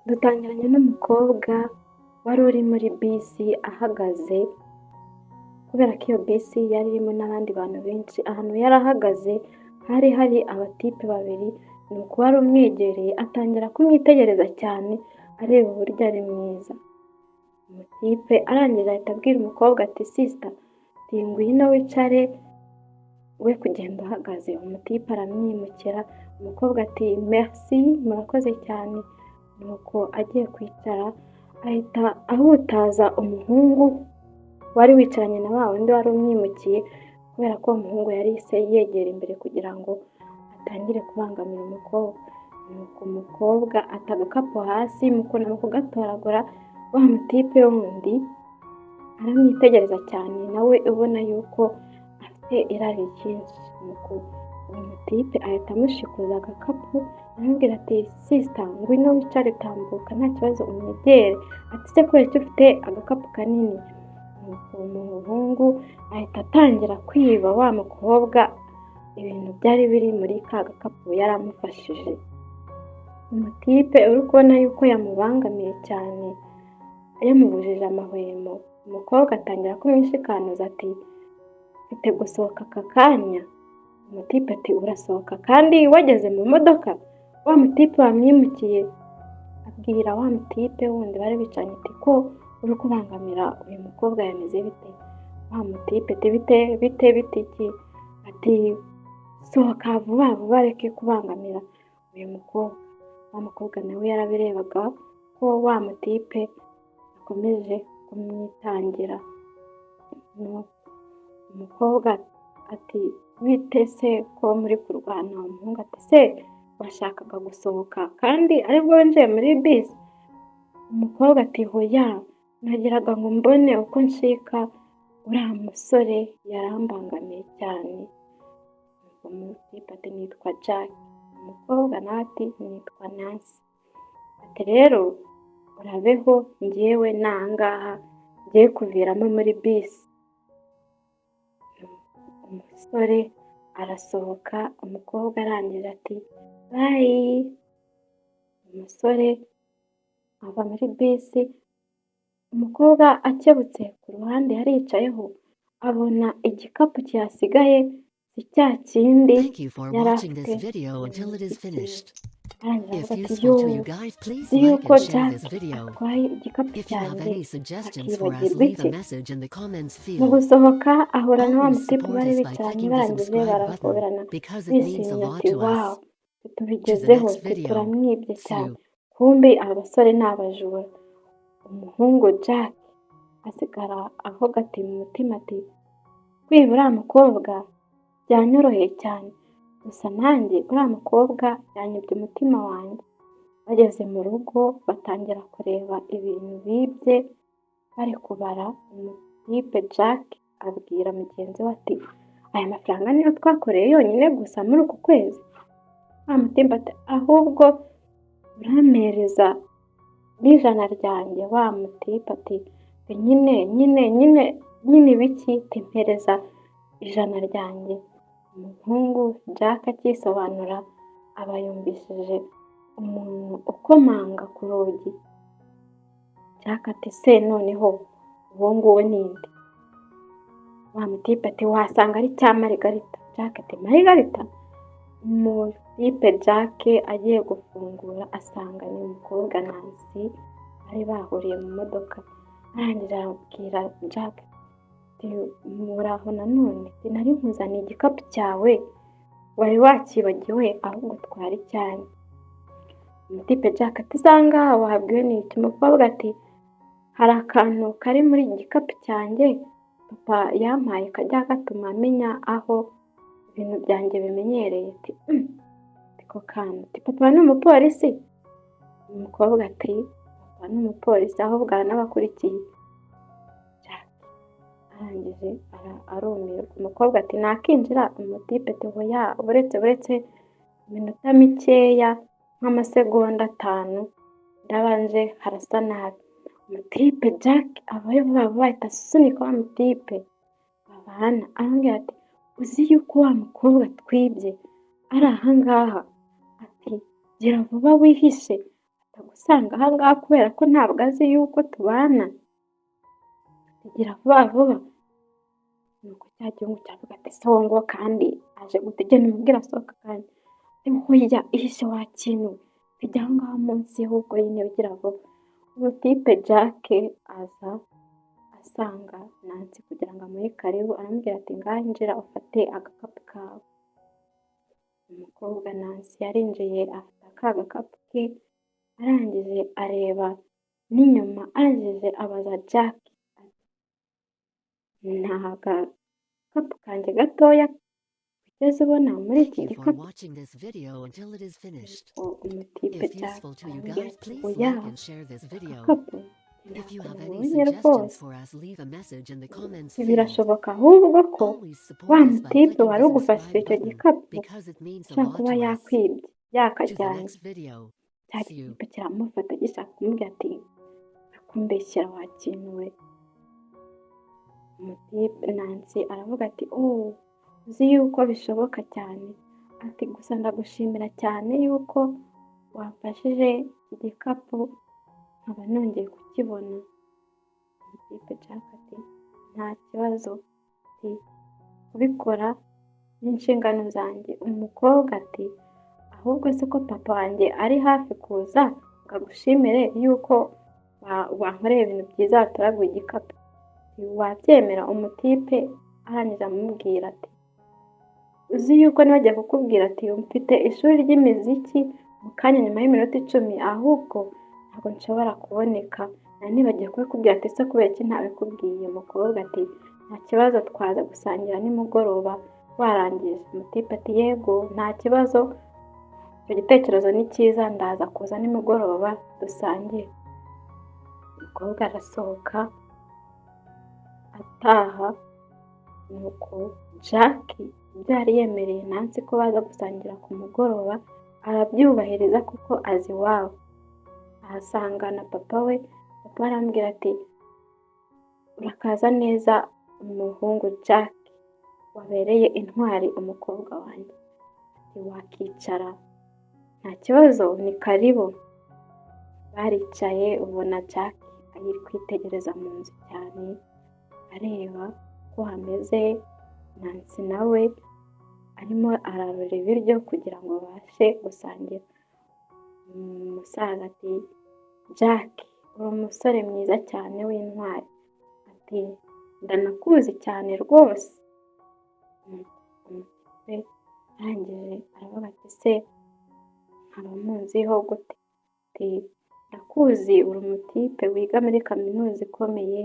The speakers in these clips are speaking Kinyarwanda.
Dutangiranye n'umukobwa wari uri muri bisi ahagaze, kubera ko iyo bisi yari irimo n'abandi bantu benshi. Ahantu yari ahagaze hari hari abatipe babiri, nuko uwari umwegereye atangira kumwitegereza cyane, areba uburyo ari mwiza. Umutipe arangije ahita abwira umukobwa ati: "Sister, ngwino wicare, we kugenda uhagaze." Umutipe aramwimukira. Umukobwa ati: "Merci, murakoze cyane." Nuko agiye kwicara ahita ahutaza umuhungu wari wicaranye na wa wundi wari umwimukiye, kubera ko uwo muhungu yari yegera imbere kugira ngo atangire kubangamira umukobwa. Nuko umukobwa ata agakapu hasi, mu kunama kugatoragura, wa mutipe wundi aramwitegereza cyane, nawe ubona yuko afite irari ryinshi. Nuko uwo mutipe ahita amushikuza agakapu, aramubwira ati: "Sister, ngwino wicare, tambuka, nta kibazo, umwegere." Ati: "Se kubera icyo ufite agakapu kanini?" Nuko umuhungu ahita atangira kwiba wa mukobwa ibintu byari biri muri ka gakapu yari amufashije. Umutipe uri kubona yuko yamubangamiye cyane, yamubujije amahwemo, umukobwa atangira kumwishikanuza ati: "Mfite gusohoka aka kanya." Umutipe ati: "Urasohoka kandi wageze mu modoka?" Wa mutipe wamwimukiye abwira wa mutipe wundi bari bicaranye ati: "Ko uri kubangamira uyu mukobwa, yameze bite?" Wa mutipe ati: "Bite bite bite iki?" Ati: "Sohoka vuba vuba, reke kubangamira uyu mukobwa." Wa mukobwa nawe yarabirebaga ko wa mutipe akomeje kumwitangira. Umukobwa ati: "Bite se ko muri kurwana?" Umuhungu ati: "Se washakaga gusohoka kandi aribwo winjiye muri bisi?" Umukobwa ati: "Hoya, nagiraga ngo mbone uko ncika uriya musore, yarambangamiye cyane." Umutipe ati: "Nitwa Jack." Umukobwa nawe ati: "Nitwa Nancy." Ati: "Rero urabeho, njyewe ni ahangaha ngiye kuviramo muri bisi." Umusore arasohoka, umukobwa arangije ati: "Bye." Umusore ava muri bisi, umukobwa akebutse ku ruhande yari yicayeho, abona igikapu kihasigaye si cya kindi yari afite. Arangije aravuga ati: "Yoo, nzi yuko Jack atwaye igikapu cyanjye, akibagirwa iki?" Mu gusohoka ahura na wa mutipe bari bicaranye, barangije barahoberana bishimye, ati: "Wow, tubigezeho, turamwibye cyane." Kumbe aba basore ni abajura. Umuhungu Jack asigara avuga ati mu mutima ati: "Kwiba uriya mukobwa byanyoroheye cyane, gusa nanjye uriya mukobwa yanyibye umutima wanjye." Bageze mu rugo batangira kureba ibintu bibye, bari kubara. Umutipe Jack abwira mugenzi we ati: "Aya mafaranga niyo twakoreye yonyine gusa muri uku kwezi." Wa mutipe ati: "Ahubwo urampereza n'ijana ryanjye." Wa mutipe ati: "Nyine nyine nyine nyine ibiki?" "Mpereza ijana ryanjye." Umuhungu Jack akisobanura aba yumvishije umuntu ukomanga ku rugi. Jack ati: "Se noneho uwo nguwo ni nde?" Wa mutipe ati: "Wasanga ari cya Marigarita." Jack ati: "Marigarita?" Umutipe Jack agiye gufungura asanga ni umukobwa Nancy bari bahuriye mu modoka. Arangije arabwira Jack ati: "Muraho nanone, nari nkuzaniye igikapu cyawe wari wakibagiwe, ahubwo twara icyanjye." Umutipe Jack ati: "Isanga wahabwiwe n'iki?" Umukobwa ati: "Hari akantu kari muri iki gikapu cyanjye papa yampaye, kajya gatuma menya aho ibintu byanjye bimenyereye." Ati: "Ako kantu?" Ati: "Papa ni umupolisi?" Umukobwa ati: "Papa ni umupolisi, ahubwo aranabakurikiye." Jack arangije arumirwa. Umukobwa ati: "Nakinjira?" Umutipe ati: "Hoya, buretse buretse iminota mikeya, nk'amasegonda 5, ndabanje harasa nabi." Umutipe Jack avayo vuba vuba, ahita asunika wa mutipe babana, aramubwira ati: "Uzi yuko wa mukobwa twibye ari ahangaha?" Ati: "Gira vuba wihishe." Atagusanga aha ngaha kubera ko ntabwo azi yuko tubana, gira vuba vuba. Nuko cya gihungu kiravuga ati se uwo nguwo kandi aje gute? Genda umubwire asohoke akanya. Hoya ihishe wa kintu we, jya aho ngaho munsi ahubwo nyine ugira vuba. Umutipe Jack aza asanga Nancy kugira ngo amuhe karibu, aramubwira ati ngaho injira ufate agakapu kawe. Umukobwa Nancy yarinjiye afata ka gakapu ke, arangije areba n'inyuma, arangije abaza Jack ati nta gakapu kanjye gatoya wigeze ubona muri iki gikapu? Umutipe Jack aramubwira ati oya, agakapu ntabwo nabonye rwose. Birashoboka ahubwo ko wa mutipe wari ugufashije icyo gikapu ashobora kuba yakwibye yakajyanye. Cya gitipe kiramufata gishaka kumubwira ati kumbeshyera wa kintu we. Umutipe Nancy aravuga ati oh, uzi yuko bishoboka cyane, ati gusa ndagushimira cyane yuko wamfashije iki gikapu nkaba nongeye kukibona. Umutipe Jack ati nta kibazo, ati kubikora ni inshingano zanjye. Umukobwa ati ahubwo se ko papa wanjye ari hafi kuza ngo agushimire yuko wankoreye ibintu byiza watoraguye igikapu, wabyemera? Umutipe arangije amubwira ati uzi yuko nibagiye kukubwira ati mfite ishuri ry'imiziki mu kanya nyuma y'iminota 10, ahubwo ntabwo nshobora kuboneka, nari nibagiwe kubikubwira. Ati ese kubera iki ntabikubwiye? Umukobwa ati nta kibazo, twaza gusangira nimugoroba warangije. Umutipe ati yego nta kibazo, icyo gitekerezo ni cyiza, ndaza kuza nimugoroba dusangire. Umukobwa arasohoka ataha, nuko Jack ibyo yari yemereye Nancy ko baza gusangira ku mugoroba arabyubahiriza kuko azi iwabo. Ahasanga na papa we, papa arambwira ati urakaza neza umuhungu Jack, wabereye intwari umukobwa wanjye, ati wakicara nta kibazo, ni karibu. Baricaye, ubona Jack ari kwitegereza mu nzu cyane areba uko hameze, Nancy nawe arimo ararura ibiryo kugira ngo babashe gusangira. Umusaza ati Jack uri umusore mwiza cyane w'intwari, ati ndanakuzi cyane rwose. Umutipe arangije aravuga ati se nkaba munziho gute? Ati ndakuzi uri umutipe wiga muri kaminuza ikomeye,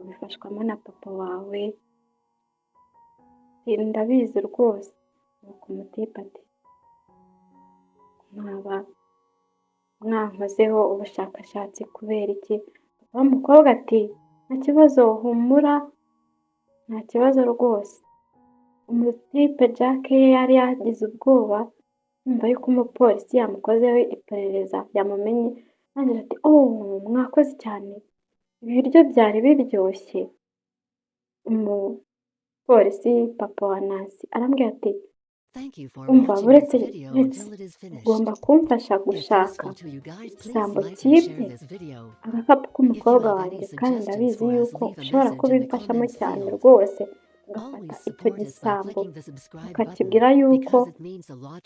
ubifashwamo na papa wawe, ndabizi rwose. Nuko umutipe ati mwaba mwankozeho ubushakashatsi kubera iki? Papa w'umukobwa ati nta kibazo humura, nta kibazo rwose. Umutipe Jack yari yagize ubwoba yumva yuko umupolisi yamukozeho iperereza yamumenye, arangije ati oh mwakoze cyane, ibiryo byari biryoshye. Umupolisi papa wa Nancy arambwira ati umva buretse ugomba kumfasha gushaka igisambo cyibye agakapu k'umukobwa wanjye, kandi ndabizi yuko ushobora kubimfashamo cyane rwose, ugafata icyo gisambo ukakibwira yuko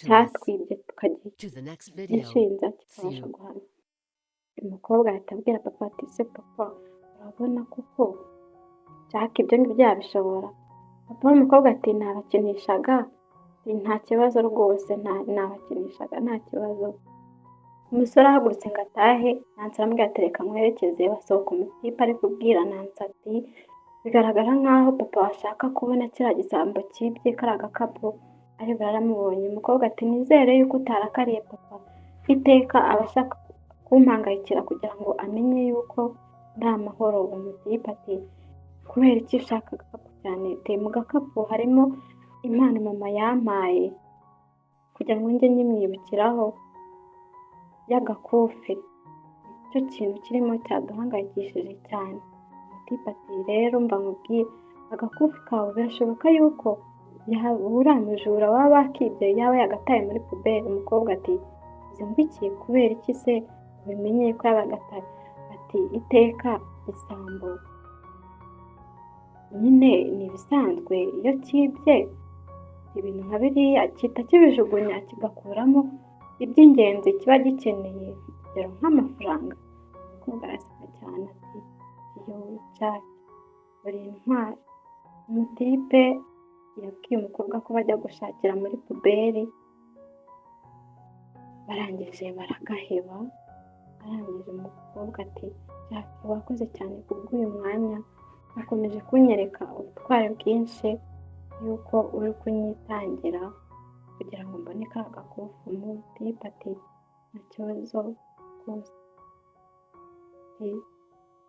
cyatwibye tukagishinja kikabasha guhanwa. Umukobwa ahita abwira papa ati se papa urabona koko Jack ibyo ngibyo yabishobora? Papa w'umukobwa ati nabakinishaga, nta kibazo rwose, nabakinishaga nta kibazo. Umusore ahagurutse ngo atahe, Nancy aramubwira ati reka nkwerekeze. Basohoka, umutipe ari kubwira Nancy ati bigaragara nkaho papa ashaka kubona kiriya gisambo cyibye kariya gakapu, ariko yaramubonye. Umukobwa ati nizere yuko utarakariye papa, iteka aba ashaka kumpangayikira kugira ngo amenye yuko ndi amahoro. Umutipe ati kubera iki ushaka agakapu cyane? Mu gakapu harimo impano mama yampaye kugira ngo njye nyimwibukiraho y'agakufi, nicyo kintu kirimo cyaduhangayikishije cyane. Umutipe ati rero mba nkubwire, agakufi kawe birashoboka yuko uriya mujura waba wakibye yaba yagataye muri puberi. Umukobwa ati ngo iki? Kubera iki se Ubimenye ko yabaga ati iteka igisambo nyine ni ibisanzwe, iyo cyibye ibintu nka biriya gihita kibijugunya kigakuramo iby'ingenzi kiba gikeneye, urugero nk'amafaranga. Umukobwa araseka cyane ati yoo Jack, uri intwari. Umutipe yabwiye umukobwa ko bajya gushakira muri poubelle, barangije baragaheba. Arangije umukobwa ati Jack, wakoze cyane kubw'uyu mwanya, wakomeje kunyereka ubutwari bwinshi yuko uri kunyitangira kugira ngo mbone ka gakufi. Umutipe ati nta kibazo rwose.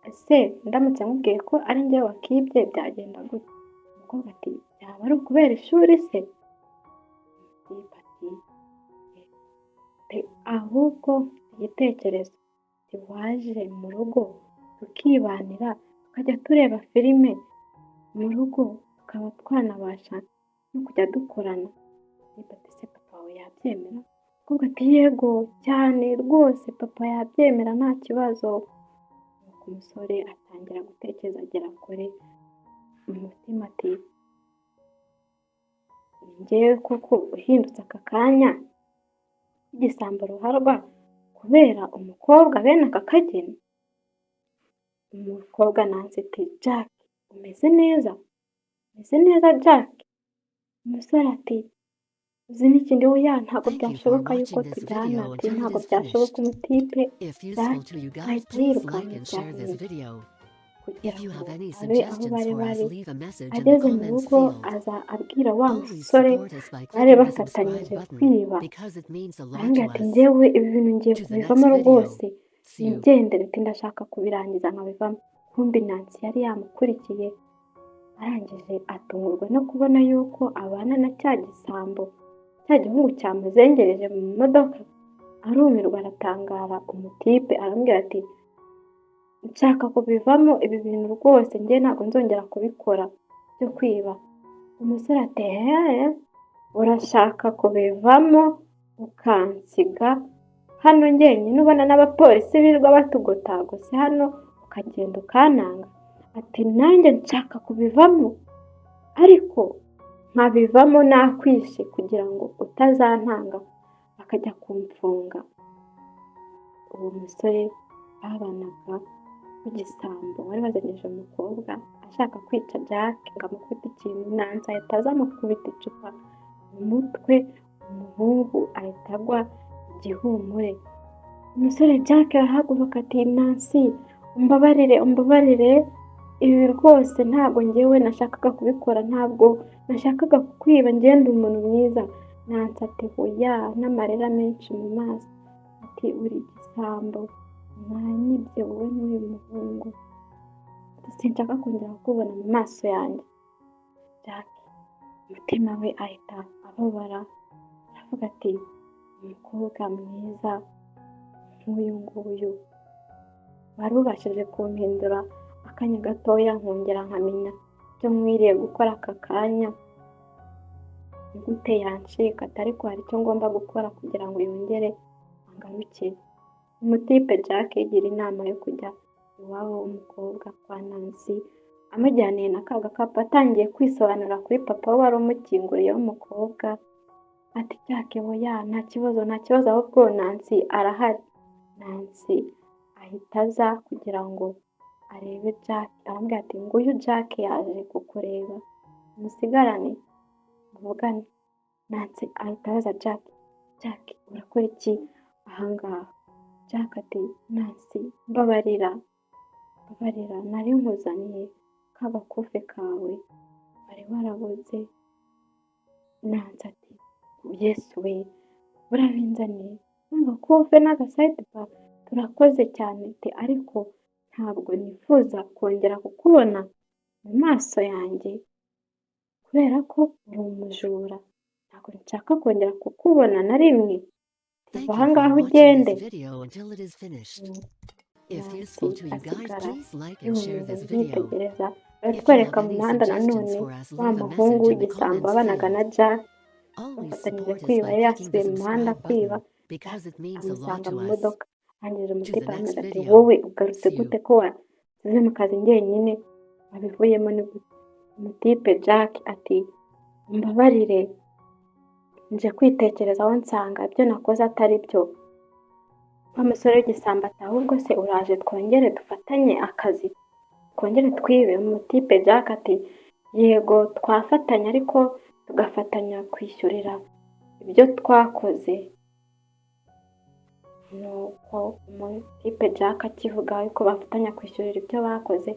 Ese ndamutse nkubwiye ko ari njye wakibye byagenda gute? Umukobwa ati byaba ari ukubera ishuri se? Umutipe ati ahubwo igitekerezo, waje mu rugo tukibanira, tukajya tureba filime mu rugo, tukaba twanabasha no kujya dukorana. Umutipe ati ese papa wawe yabyemera? Umukobwa ati yego cyane rwose, papa yabyemera nta kibazo. Nuko umusore atangira gutekereza agera kure mu mutima ati njyewe koko uhindutse aka kanya igisambo ruharwa kubera umukobwa bene aka kageni? Umukobwa Nancy ati Jack, umeze neza? Umeze neza Jack? Umusore ati uzi n'ikindi, oya ntabwo byashoboka yuko tujyana, ati ntabwo byashoboka. Umutipe Jack ahita yirukanka cyane kugira ngo abe aho bari bari. Ageze mu rugo aza abwira wa musore bari bafatanyije kwiba, arambwira ati njyewe ibi bintu ngiye kubivamo rwose, nigendere, ati ndashaka kubirangiza nkabivamo. Kumbi Nancy yari yamukurikiye, arangije atungurwa no kubona yuko abana na cya gisambo, cya gihungu cyamuzengereje mu modoka, arumirwa aratangara. Umutipe arambwira ati nshaka kubivamo ibi bintu rwose, njye ntabwo nzongera kubikora byo kwiba. Umusore ati eee, urashaka kubivamo ukansiga hano njyenyine, ubona n'abapolisi birirwa batugotagose hano, ukagenda ukananga? Ati nanjye nshaka kubivamo, ariko nkabivamo nakwishe kugira ngo utazantanga bakajya kumfunga. Uwo musore babanaga w'igisambo wari wazanyije umukobwa ashaka kwica Jack ngo amukubite ikintu, Nancy ahita aza amukubita icupa mu mutwe, umuhungu ahita agwa igihumure. Umusore Jack arahaguruka ati Nancy, umbabarire, umbabarire, ibi rwose ntabwo njyewe nashakaga kubikora, ntabwo nashakaga kukwiba, njyewe ndi umuntu mwiza. Nancy ati hoya, n'amarira menshi mu maso, ati uri igisambo, mwanyibye wowe n'uyu muhungu, sinshaka kongera kukubona mu maso yanjye. Jack umutima we ahita ababara, aravuga ati umukobwa mwiza nk'uyu nguyu wari ubashije kumpindura akanya gatoya nkongera nkamenya ibyo nkwiriye gukora aka kanya, ni gute yancika? Ariko hari icyo ngomba gukora kugira ngo yongere angarukire. Umutipe Jack yigira inama yo kujya iwabo w'umukobwa kwa Nancy, amujyaniye na ka gakapu, atangiye kwisobanura kuri papa we wari umukinguriye w'umukobwa, ati Jack oya nta kibazo, nta kibazo, ahubwo Nancy arahari. Nancy ahita aza kugira ngo arebe Jack, aramubwira ati nguyu Jack yaje kukureba, musigarane muvugane. Nancy ahita abaza Jack, Jack urakora iki ahangaha? Jack ati Nancy mbabarira, mbabarira, nari nkuzaniye ka gakufe kawe wari warabuze. Nancy ati Yesu we, urabinzaniye n'agakufe n'agasayidibari, turakoze cyane, ariko ntabwo nifuza kongera kukubona mu maso yanjye kubera ko uri umujura, ntabwo nshaka kongera kukubona na rimwe, va aha ngaha ugende. Nancy asigara yumiwe yitegereza. Baratwereka mu muhanda nanone wa muhungu w'igisambo wabanaga na Jack bafatanyije kwiba, yari yasubiye mu muhanda kwiba, amusanga mu modoka. Arangije umutipe aramubwira ati wowe ugarutse gute ko wasize mu kazi njyenyine, wabivuyemo ni gute? Umutipe Jack ati umbabarire, nje kwitekerezaho nsanga ibyo nakoze atari byo. Wa musore w'igisambo ati ahubwo se uraje twongere dufatanye akazi, twongere twibe? Umutipe Jack ati yego twafatanya, ariko tugafatanya kwishyurira ibyo twakoze. Nuko umutipe Jack akivuga ko bafatanya kwishyurira ibyo bakoze,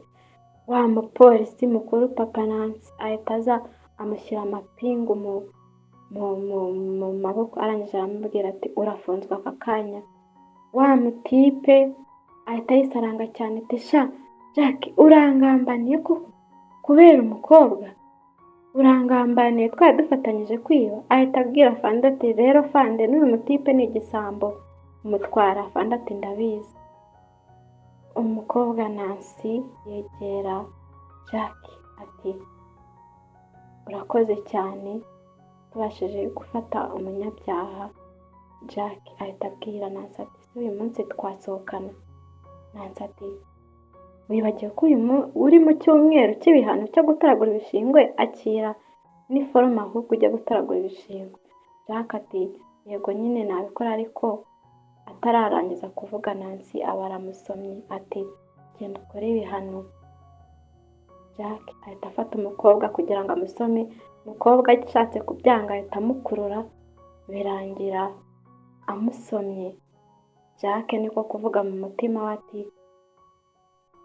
wa mupolisi mukuru papa Nancy ahita aza amushyira amapingu mu maboko, arangije aramubwira ati urafunzwe aka kanya. Wa mutipe ahita yisaranga cyane ati sha Jack, urangambaniye koko kubera umukobwa, urangambaniye, twari dufatanyije kwiba. Ahita abwira Fande ati rero Fande, n'uyu mutipe ni igisambo, umutwara. Fande ati ndabizi. Umukobwa Nancy yegera Jack ati urakoze cyane, tubashije gufata umunyabyaha. Jack ahita abwira Nancy ati ese uyu munsi twasohokana? Nancy ati wibagiwe ko uyu uri mu cyumweru cy'ibihano cyo gutoragura ibishingwe? Akira n'iforomo ahubwo ujya gutoragura ibishingwe. Jack ati yego nyine nabikora, ariko atararangiza kuvuga Nancy aba aramusomye ati genda ukore ibihano. Jack ahita afata umukobwa kugira ngo amusome, umukobwa ashatse kubyanga ahita amukurura, birangira amusomye. Jack niko kuvuga mu mutima we ati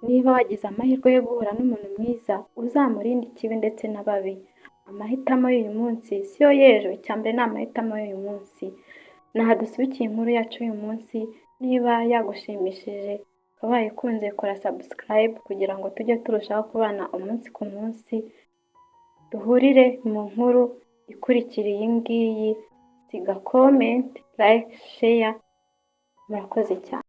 niba wagize amahirwe yo guhura n'umuntu mwiza, uzamurinde ikibi ndetse n'ababi. Amahitamo y'uyu munsi siyo y'ejo, icya mbere ni amahitamo y'uyu munsi. Aha dusubikiye inkuru yacu y'uyu munsi, niba yagushimishije ukaba wayikunze, kora subscribe kugira ngo tujye turushaho kubana umunsi ku munsi, duhurire mu nkuru ikurikira iyi ngiyi. Siga comment, like, share, murakoze cyane.